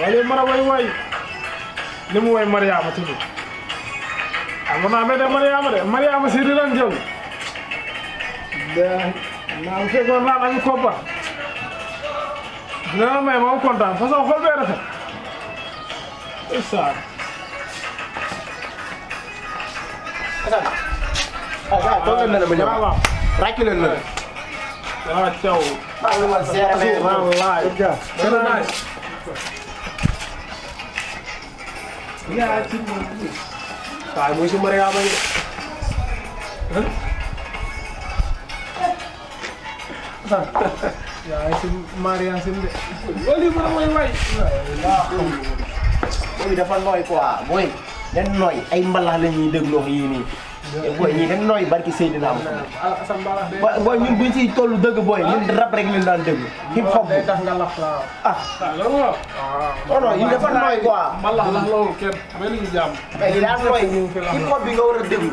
wala mara way ni mu way Mariama tudd amana me de Mariama si ran jaw da na fekkoon naa am koppar dina may ma kontaan façon xol bee rafet isaar toog na la ba ñëw ràcc leen na ah caw wallahi yaa ci waaye muy si Mariama yi yaa si Mariama si de wali ma way booy dafa nooy quoi booy den nooy ay mbalax la ñuy dégloo yii nii booy ñii den nooy barki Seydina booy ñun buñ siy tollu dëgg booy ñun rap rek lañ daan déglu hip hop day tax nga lax la ah non yi dafa nooy quoi mbalax la loolu kenn mel ni jàmm mais yi daa nooy hip hop bi nga war a déglu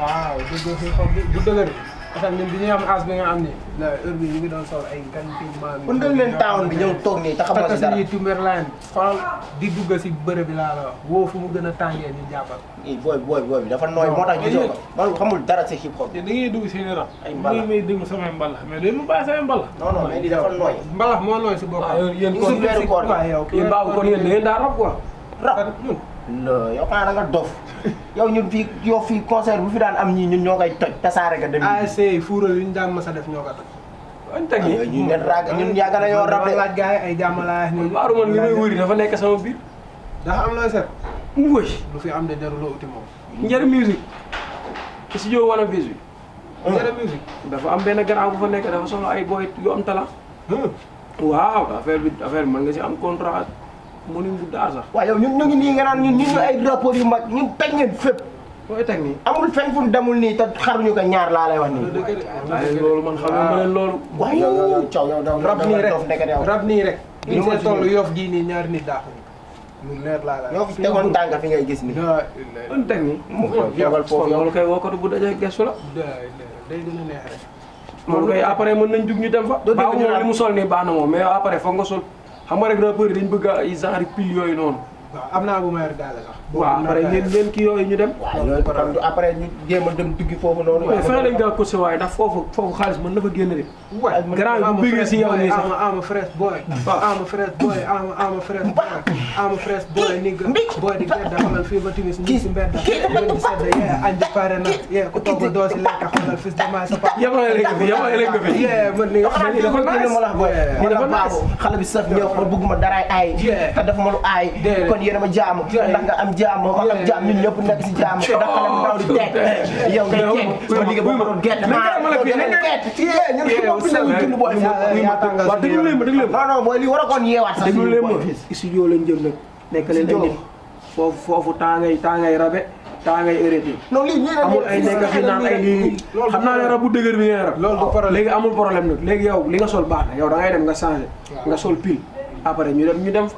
waaw dégg hip hop bu dëgër parce que ñun bi ñuy am as bi nga am ni la heure bi ñu ngi doon sol ay ganti maam kon dem leen town bi ñëw toog nii te xamoo si dara Timberland xool di dugg si bërëb bi laa la wax woo fu mu gën a tàngee ñu jàppal booy bi dafa nooy moo tax gisoo ko man xamul dara si hip hop da ngay dugg si rap ay mbalax may déglu samay mbalax mais day mu bàyyi samay mbalax non mais li dafa nooy mbalax moo nooy si boppam yéen kon weeru koor yéen baabu kon yéen da ngeen daa rap quoi rap yow xanaa da nga dof yow ñun fii concert bu fi daan am ñii ñun ñoo koy toj tasaare ka dem ASC fuural yu ñu daan mës a def ñoo ko toj añ teg yi ñun leen raag ñun yàgg na yoo rap de laaj gars yi ay jàmmalaay ni waaru man li may wëri dafa nekk sama biir dafa am looy set mu wëy lu fi am de jaruloo uti moom njëriñ musique studio wala bis bi njëriñ musique dafa am benn grand bu fa nekk dafa soxla ay boy yu am talent waaw affaire bi mën nga si am contrat mënuñ bu daa sax waaw yow ñun ñu ngi nii nga naan ñun ñu ay rapport yu mag ñun teg ngeen fépp fooy teg nii amul fenn fu mu demul nii te xaruñu ko ñaar laa lay wax nii waaye loolu man xam nga leen loolu waaw yow caw yow rab nii rek dof nekk yow rab nii rek Ñu ñu ma see ci toll ñëw. yof gii nii ñaari nit daaxu lu leer laa la ñoo fi tegoon tànk fi ngay gis nii fooy teg nii yogal foofu yow loolu kay wokkatu bu dajee gestu la day gën a neex rek moom kay après mën nañ jug ñu dem fa doo dégg baaw ñu moom naan- li mu sol nii baax na moom mais après foog nga sol xam nga rek rappeur yi dañ bëgg ay genre pile yooyu noonu waaw am naa bu may gaale sax waaw après ngeen kii yooyu ñu dem waaw loolu kon après ñu jéem a dem duggi foofu noonu mais fexe lañ gaa course waaye ndax foofu xaalis mën na fa génn de grand yi bu bëggee si yow nii sax ama fresh boy ama fresh boy ama fresh boy ama fresh boy ni nga boy di gëdda xamal fii ba timis ñu si mbedd di sedd yee añ di pare na yee ku togg doo si lekk xamal fils de ma sa papa yamale leen nga fi yee man ni xanaa dafa nice ma la wax booy Lii dafa baabu xale bi saf ñëw ma bëgguma daraay aay Yeah. te dafa ma lu aay Déedéet. kon yéen a ma jaam ndax nga am jaam ma am jaam ñun ñëpp nekk si jaam ndax xale bi ndaw di teg yow ngay teg ma digga boo ma doon gett ñun si bopp lañuy dund booy waaw déglu leen ma non non booy lii war a koon yeewaat sax déglu leen ma studio lañ jëm nag nekk leen ay nit foofu temps ngay rabe temps ngay arrêté non lii nii la amul ay nekk fi naan ay lii xam naa ne rab bu dëgër bi ngay rab loolu du problème léegi amul problème nag léegi yow li nga sol baax na yow da ngay dem nga changé nga sol pile après ñu dem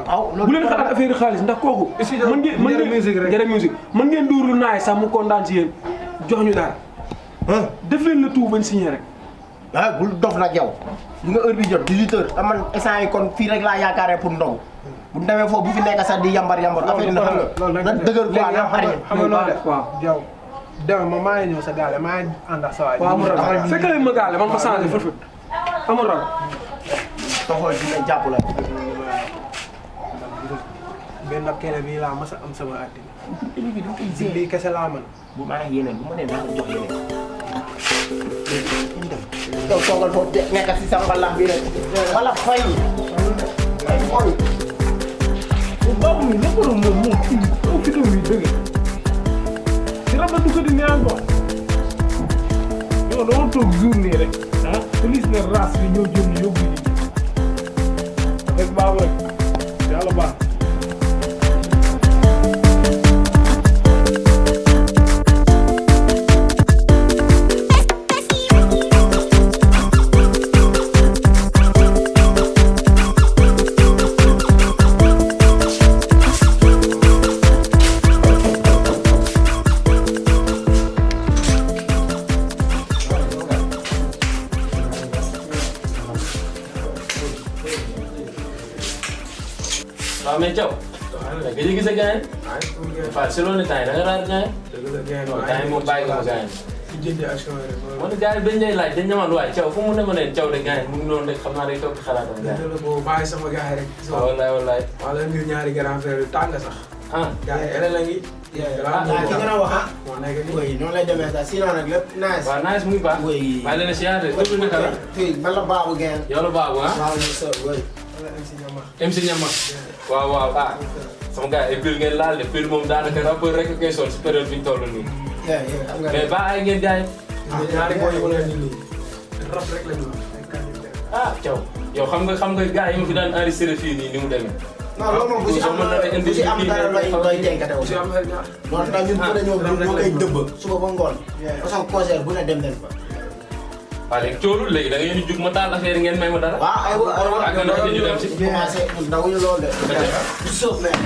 waaw bu leen xalaat affaire xaalis ndax kooku njëriñ musique rek. njëriñ musique mën ngeen duur lu naay sax mu kontaan si yéen jox ñu dara def leen le tout bañ signé rek ah bul dof nag yow li nga heure bi jot 18h te man instant yi kon fii rek laa yaakaaree pour ndogu bu ñu demee foofu bu fi nekk sax di yambar affaire yi na xam nga na dëgër quoi na xarit xam nga loo def waaw yow dem ma maa ngi ñëw sa gaale maa ngi ànd ak sa waay waaw amul ragal fekk leen ma gaale man ma changé fët amul ragal toxol dina jàpp la benn kene bii laa mas a am sama àddina si lii kese laa mën bu ma neex yeneen bu ma nee naa la jox yeneen yow toogal foofu de nekk si sa mbalax bi rek wala fay ay xool baabu mi lépp lu moom fii au fitam yi dëgg si rab la du ko di neen quoi yow dama toog jour nii rek police ne race bi ñëw jël ñu yóbbu ñu rek baabu rek yàlla baax mais Thiaw. mais gëj a gis a gaañ. Fatou si loolu ne temps yi da nga raar gaañ. dëgg la gaañ non temps yi moom bàyyi nga ko gaañ. ci jëndi action yi rek. moo ne gars yi dañ lay laaj dañ ñëwaat waaye Thiaw fu mu ne ma ne Thiaw de gaañ mu ngi noonu rek xam naa day toog xalaatam gaañ. dëgg la boobu bàyyi sama gars yi rek. waaw wallaay wallaay. maa la ngir ñaari grand frère yu tàng sax. ah gars yi ele la ngi. ki nga wax ah. moo nekk nii. oui noonu lay demee sax sinon nag lépp nice. waaw nice mu ngi baax. oui. maa leen a siyaare tur bi naka la. fii man la Babou Guèye. yow la Babou ah. waaw ñu sër oui. MC Ñama. waaw waaw ah. sama gars yi pile ngeen laal de pile moom daanaka rappeur rek koy sol si période bi ñu toll nii. xam nga mais ba ay ngeen gars yi. ñaari boy yi wala nii rap rek la ñu ah Thiaw yow xam nga gars yi ma fi daan enregistré fii nii ni mu demee. non loolu moom bu si am dara looy dénkate wu. si am xel ñaar. moo tax ñun fu ne ñoo koy dëbb suba ba ngoon. façon concert bu ne dem leen fa. waaw léegi coolul léegi da ngeen di jug ma taal affaire yi ngeen may ma dara. waaw aywa ak nga naka ñu dem si. commencé ndawuñu loolu de. suuf mais.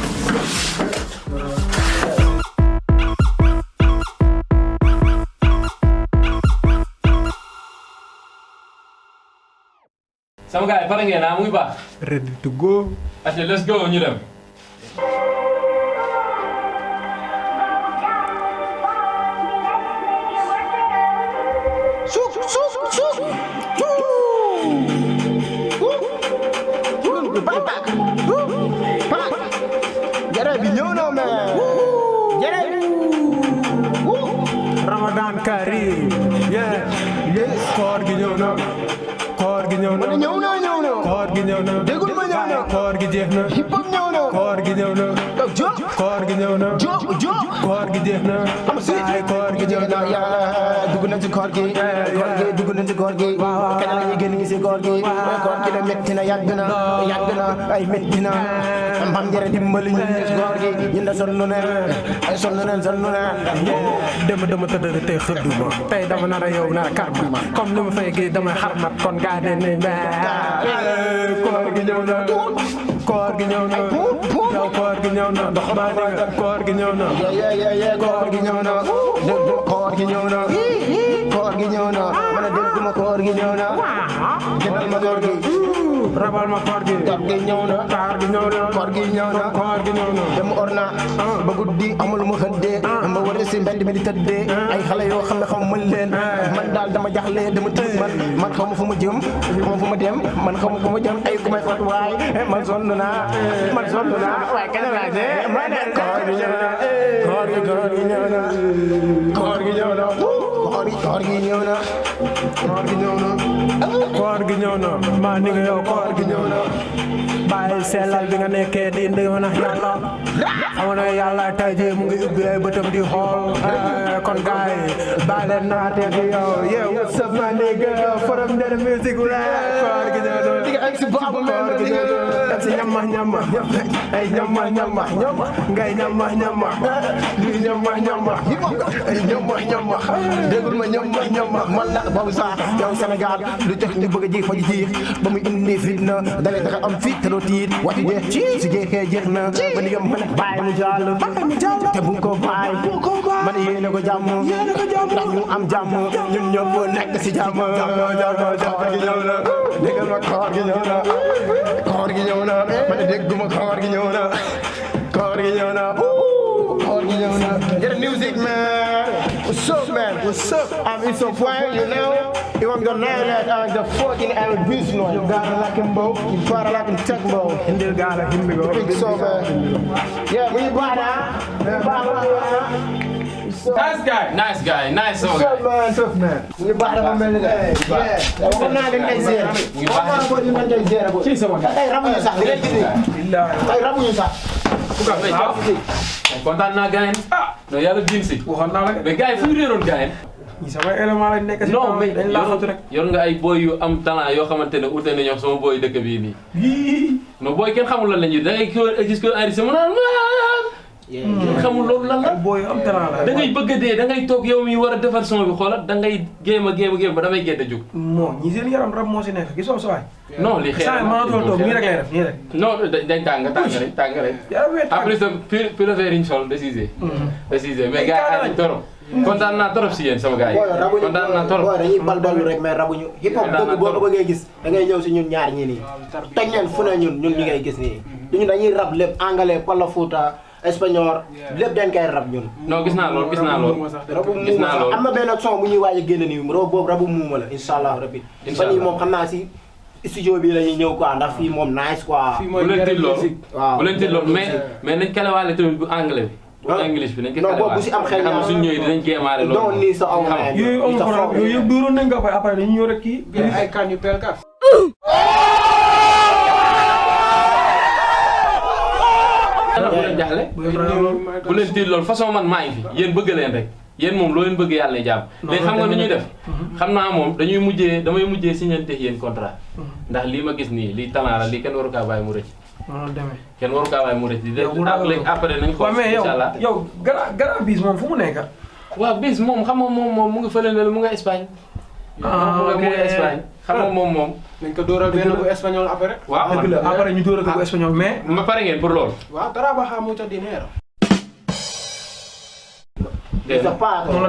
sama gars yi pare ngeen ah mu ngi baax. ready to go. ok let's go ñu dem. Jere bi ñëw na mais. Jere. Ramadan Karim. yes. koor gi ñëw na. koor gi ñëw na. ñëw na. koor gi ñëw na. Dégul ma ñëw na. koor gi jeex na. hip hop ñëw na. koor gi ñëw na. Jo. koor gi ñëw na. Jo. koor gi jeex na. ay koor gi ñëw na. dugg nañ ci koor gi. dugg nañ ci koor gi. kañ la ñuy génn ci koor gi. koor gi la métti na yàgg na ay métti na. Mam Jere dimbali ñu ci koor gi. ñun de sonn nañ. dama tëdd tey xëdduma. tey dama nar a yow nar a karma. comme ni ma fay gis damay xarmat kon gaa ne ne koor gi ñëw na. koor gi ñëw na. yow koor gi ñëw na. ndox baa dégg koor gi ñëw na. koor gi ñëw na. koor gi ñëw na. koor gi ñëw na. man a dégg ma koor gi ñëw na. jëndal ma koor gi. rabal ma koor gi. koor gi ñëw na. koor gi ñëw na. koor gi ñëw na. koor gi ñëw na. dem orna ba guddi amul mu xëddee. ma war a si mbedd mi di tëddee. ay xale yoo xam ne xam mën leen. man daal dama jaxle dama tiit man xaw ma fu ma jëm. xaw ma fu ma dem man xaw ma fu ma jëm ay ku may fat waay man sonn naa waaye kenn laa de ma ne koor gi ñëw na. koor gi ñëw na. koor gi ñëw na. koor gi ñëw na. koor gi ñëw na. koor gi ñëw na. maa ni nga yow koor gi ñëw na. bàyyi sellal bi nga nekkee di indi woon ak yàlla. xam nga yàlla tey jii mu ngi ubbi ay bëtam di xool. kon gars yi bàyyi leen naatee di yow. yeah what's up my nigga from the music koor gi ñëw na. koor gi ñëw na. si ñama ay ñama ngay ñama lii ñama ay ñama déggul ma ñama man la boobu sax yow Sénégal lu tax ñu bëgg a ji fa ji ba muy indi fitna dalee dafa am fit te doo tiit waxi jeex su jeexee jeex na ba ni nga mën a bàyyi mu jàll te bu ko bàyyi man yéene ko jàmm ndax ñu am jàmm ñun ñëpp nekk si jàmm koor gi ñëw na déggal ma koor gi ñëw na koor gi ñëw na man dégguma koor gi ñëw na koor gi ñëw na koor gi ñëw na get music man what's up man what's up it's a point you know you want to know that the fucking Elvis no you gotta like him bro you gotta like him tech bro indil gaala himmi go big so man yeah we bada nice guy sama gars. tough man. ñu baax dafa mel ni de. waxoon naa leen ay zéro. ñu baax waxoon naa ko ñu mën ay zéro. ci sama gars. tey rabuñu sax di leen gis nii. tey rabuñu sax. kontaan naa gars yi. non yàlla diin si. waxoon naa la mais gars yi fu ñu réeroon gars yi. ñi samay élément lañ nekk si. non mais dañ laaxatu rek. yor nga ay boy yu am talent yoo xamante ne ute nañoo sama boy dëkk bii nii. non boy kenn xamul lan la ñuy da ngay gis ko enregistré mu naan kenn xamul loolu lan la. boy am talent la. da ngay bëgg a dee da ngay toog yow mi war a defar son bi xoolal da ngay géem ba damay génn a jóg. non ñi seen yaram rab moo si nekk gisoo sa waay. non li xeer saa yi mënatoo toog nii rek lay def nii rek. non dañ tàng rek. après ça pullover yi ñu sol décisé. mais gars yi torop. kontaan naa torop si yéen sama gars yi. kontaan naa torop. dañuy balbalu rek mais rabuñu. hip hop dëgg boo ko bëggee gis da ngay ñëw si ñun ñaar ñii nii. toj leen fu ne ñun ñu ngay gis nii. ñun dañuy rap lépp anglais Pala Fouta espagnol lépp dañ koy rap ñun. non gis naa loolu gis naa loolu. rabu gis naa muuma loolu am na benn son bu ñuy waaj a génn nii boobu rabu muuma la incha allah rabbi. incha allah fan yii moom xam naa si studio bi la ñuy ñëw quoi ndax fii moom nice quoi. bu leen tiit loolu waaw bu leen tiit loolu mais nañ kalewaale tamit bu anglais bi. bu english bi nañ ko non boobu bu si am xel xam suñ ñëwee dinañ géemaale loolu. non nii sa aw ma yooyu amul problème yooyu yëpp dóoroon nañ ko après dañu ñëw rek kii. ay kan yu pel kas. bu leen jaxle bu leen tiit loolu façon man maa ngi fi yéen bëgg leen rek yéen moom loo leen bëgg yàlla na jàmm léegi xam nga nu ñuy def xam naa moom damay mujjee signante yéen contrat ndax lii ma gis nii lii talent la lii kenn waru kaa bàyyi mu rëcc kenn waru kaa bàyyi mu rëcc léegi après nañ xool inshallah yow gara bis moom fu mu nekk waaw bis moom xam nga moom mu ngi fële ne mu nga Espagne mu nga Espagne xam nga moom nañ ko dóoral benn bu espagnol après. waaw dëgg la après ñu dóoral ko bu espagnol mais ma pare ngeen pour loolu waaw trabaja mucho dinero.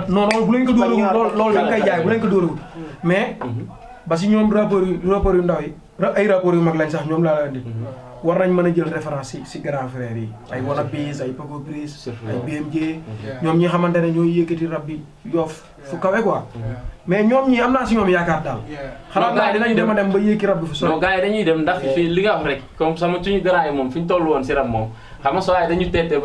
non bu leen ko dóoragul loolu dañ koy jaay bu leen ko dóoragul mais ba si ñoom rappeurs yu ndaw yi ay rappeurs yu mag lañ sax ñoom laa la indi war nañ mën a jël référence si grand frère yi ay Wana Bis ay Paco Brice ay BMJ ñoom ñi xamante ne ñooy yëkkati rab bi yoof fu kawe quoi mais ñoom ñi am naa si ñoom yaakaar daal xalaat naa dinañ dem a dem ba yëkki rab bi fu sori non gars yi dañuy dem ndax fii li nga wax rek comme sama suñu grand yi moom fi ñu toll woon si rab moom xam nga soo waaye dañu teete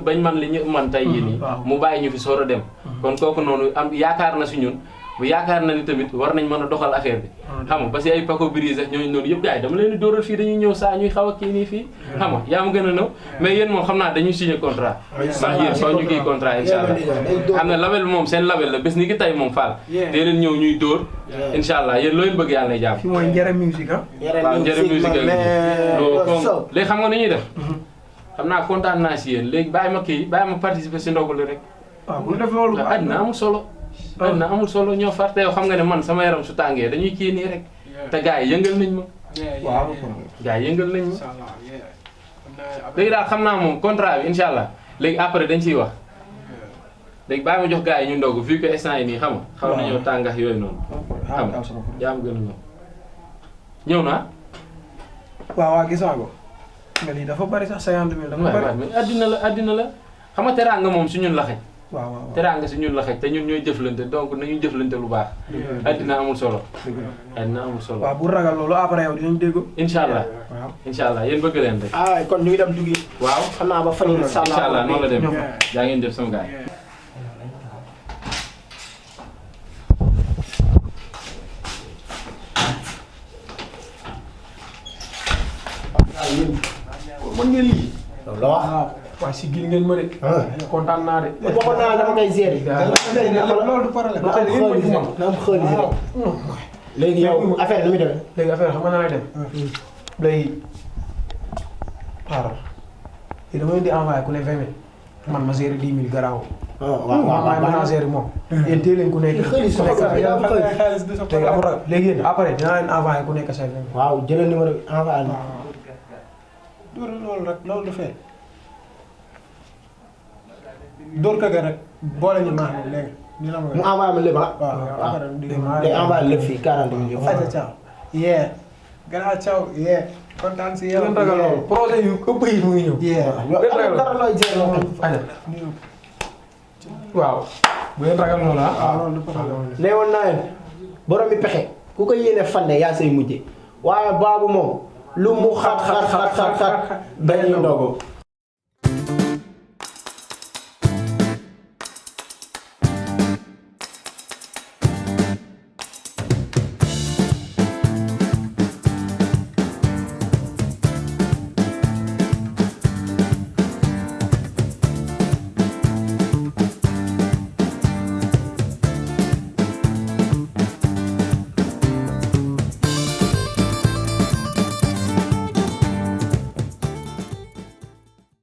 bañ man li ñu man tey jii nii mu bàyyi ñu fi soor a dem kon kooku noonu am yaakaar na si ñun bu yaakaar na ni tamit war nañ mën a doxal affaire bi xam nga parce que ay Paco Brice ak ñooñu noonu yëpp gars yi dama leen di dóoral fii dañuy ñëw saa ñuy xaw a kii nii fii xam nga yaa ma gën a nëw mais yéen moom xam naa dañuy signé contrat ndax yéen soo ñu kii contrat insha allah xam ne label moom seen label la bés ni ki tey moom Fall dee leen ñëw ñuy dóor insha allah yéen loo leen bëgg yàlla nay jàpp fi mooy Njere Musique waaw Njere Musique comme léegi xam nga ni ñuy def xam naa kontaan naa si yéen léegi bàyyi ma participer si ndogalu rek waaw bu def loolu àddina amul solo àddina amul solo ñoo farte yow xam nga ne man sama yaram su tàngee dañuy kii nii rek te gars yi yëngal nañ ma waaw gars yi yëngal nañ ma léegi daal xam naa moom contrat bi incha allah léegi après dañ ciy wax léegi bàyyi ma jox gars yi ñu ndogu vu que instant yi nii xam nga xaw nañoo tàngax yooyu noonu xam nga jaam gën a ñëw naa waaw gis naa ko mais lii dafa bari sax 50 000 dafa bari mais addina la xam nga teraanga moom si ñun la xaj waaw teraanga si ñun la xaj te ñun ñooy jëflante donc nañu jëflante lu baax addina amul solo addina amul solo waaw bu ragal loolu après yow dinañ dégg incha allah waaw incha allah yéen bëgg leen rek kon ñu ngi dem duggi waaw xam naa ba fan yii incha incha allah noonu la dem ñoom. yaa ngeen def sama gars yi mën ngeen lii loolu la wax waaye si gil ngeen ma de kontaan naa de waxoon naa dama koy gérer loolu du problème na am xaalis rek na am xaalis rek léegi yow affaire bi nu muy demee léegi affaire xam nga na lay dem léegi xaaral te dama leen di envoyé ku ne 20 000 man ma gérer 10 000 garaaw waaw mën naa gérer moom yéen téye leen ku nekk xaalis léegi amul ragal léegi yéen après dinaa leen envoyé ku nekk say 20 000 waaw jëlal numéro bi envoyé na dóor loolu rek loolu du fee. dóor ka ga rek boole ñu maax ne léegi. ñu la mu envoyé ma lépp ah waaw day envoyé lépp fii 40 000 Aja Thiaw. yee. Gara Thiaw yee. kontaan si yow. ngeen ragal loolu projet yu ëpp yi mu ngi ñëw yee. yow dara looy gérer aja waaw bu ngeen ragal loolu ah loolu du problème. ne woon naa leen borom bi pexe ku ko yéene fande yaa say mujje waaye baabu moom lu mu xat dañuy ndogu